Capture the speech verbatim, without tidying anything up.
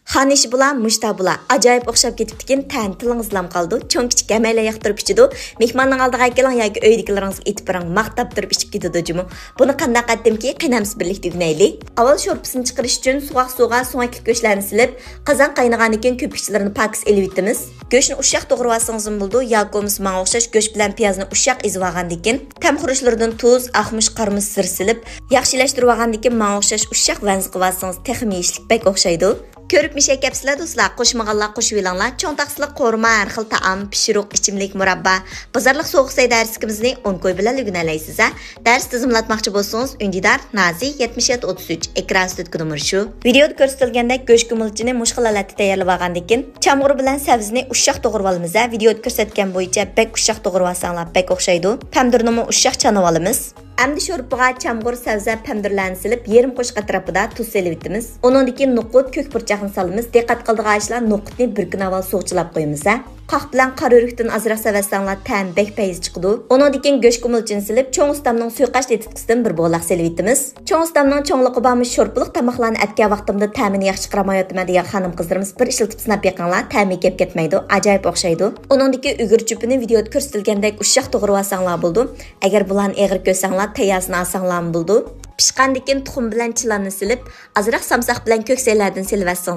خانىشى بۇلا، مۇشتا بۇلا، ئاجايىپ ئوخشاپ كېتىپتىكىن، تەن تىلىڭىزلام قالىدۇ. چوڭ كىچىك ھەممەيلەن ياقتۇرۇپ ئىچىدۇ. مېھماننىڭ ئالدىغا ئەكېلىڭ ياكى ئۆيدىكىلىرىڭىزغا ئېتىپ بېرىڭ، ماختاپ تۇرۇپ ئىچىپ كېتىدۇ جۇمۇ. بۇنى قانداق قىلدىمكى، قېنى ئەمسە بىرلىكتە ئۆگىنەيلى. ئاۋۋال شورپىسىنى چىقىرىش ئۈچۈن سوغۇق سۇغا سۆڭەكلىك گۆشلەرنى سېلىپ، قازان قاينىغاندىن كېيىن كۆپۈكچىلىرىنى پاكىز ئېلىۋېتىمىز. گۆشنى ئۇششاق توغرىۋالسىڭىزمۇ بولىدۇ، ياكى بولمىسا ماڭا ئوخشاش گۆش بىلەن پىيازنى ئۇششاق ئېزىۋالغاندىن كېيىن، تەم خۇرۇچلىرىدىن تۇز، ئاقمۇچ، قارىمۇچ، زىر سېلىپ، ياخشى ئىلەشتۈرۈۋالغاندىن كېيىن ماڭا ئوخشاش ئۇششاق ۋەنزە قىلىۋالسىڭىز تېخىمۇ يېيىشلىك بەك ئوخشايدۇ. كۆرۈپ مىشەي كەپسىلە دوستلار، قوشمىغانلار قوشۇۋېلىڭلار. چوڭ تاقسىلىق قورۇما، ھەر خىل تائام، پىشۇرۇق، ئىچىملىك، مۇراببا، بازارلىق سوغۇق سەي دەرسلىكىمىزنى ئون كوي بىلەن ئۆگىنەلەيسىز ھە. دەرس تىزىملاتماقچى بولسىڭىز، ئۈندىدار، نازى، يەتمىش يەتتە ئوتتۇز ئۈچ، ئېكران ئۈستىدىكى نومۇر شۇ. ۋىدېئودا كۆرسىتىلگەندەك گۆش كۆمۈلچىنى مۇشۇ خىل ھالەتتە تەييارلىۋالغاندىن كېيىن، چامغۇر بىلەن سەۋزىنى ئۇششاق توغرىۋالىمىز ھە. ۋىدېئودا كۆرسەتكەن بويىچە بەك ئۇششاق توغرىۋالساڭلار بەك ئوخشايدۇ. پەمدۇرنىمۇ ئۇششاق چانىۋالىمىز. ئەمدى شورپىغا چامغۇر، سەۋزە، پەمدۇرلارنى سېلىپ، يېرىم قوشۇق ئەتراپىدا تۇز سېلىۋېتىمىز. ئۇنىڭدىن كېيىن نوقۇت، كۆك پۇرچاقنى سالىمىز. دىققەت قىلىدىغان ئىشلار، نوقۇتنى بىر كۈن ئاۋۋال سۇغا چىلاپ قويىمىز ھە. قاق بىلەن قارا ئۆرۈكتىن ئازراق سېلىۋەتسەڭلار تەمى بەك پەيز چىقىدۇ. ئۇنىڭدىن كېيىن گۆش كۆمۈلچىنى سېلىپ، چوڭ ئۇستامنىڭ سۇيىقاش لېتىتكىسىدىن بىر بولاق سېلىۋېتىمىز. چوڭ ئۇستامنىڭ چوڭلۇقى بارمۇ، شورپىلىق تاماقلارنى ئەتكەن ۋاقتىمدا تەمىنى ياخشى چىقىرالمايۋاتىمەن دېگەن خانىم قىزلىرىمىز بىر ئىشلىتىپ سىناپ بېقىڭلار، تەمى كەپ كەتمەيدۇ، ئاجايىپ ئوخشايدۇ. ئۇنىڭدىكى ئۈگرە چۆپىنى ۋىدېئودا كۆرسىتىلگەندەك ئۇششاق توغرىۋالساڭلار بولىدۇ. ئەگەر بۇلارنى ئېغىر كۆرسەڭلار، تەييارسىنى ئالساڭلارمۇ بولىدۇ. پىشقاندىن كېيىن تۇخۇم بىلەن چىلاننى سېلىپ، ئازراق سامساق بىلەن كۆكسەيلەردىن سېلىۋەتسىڭىز.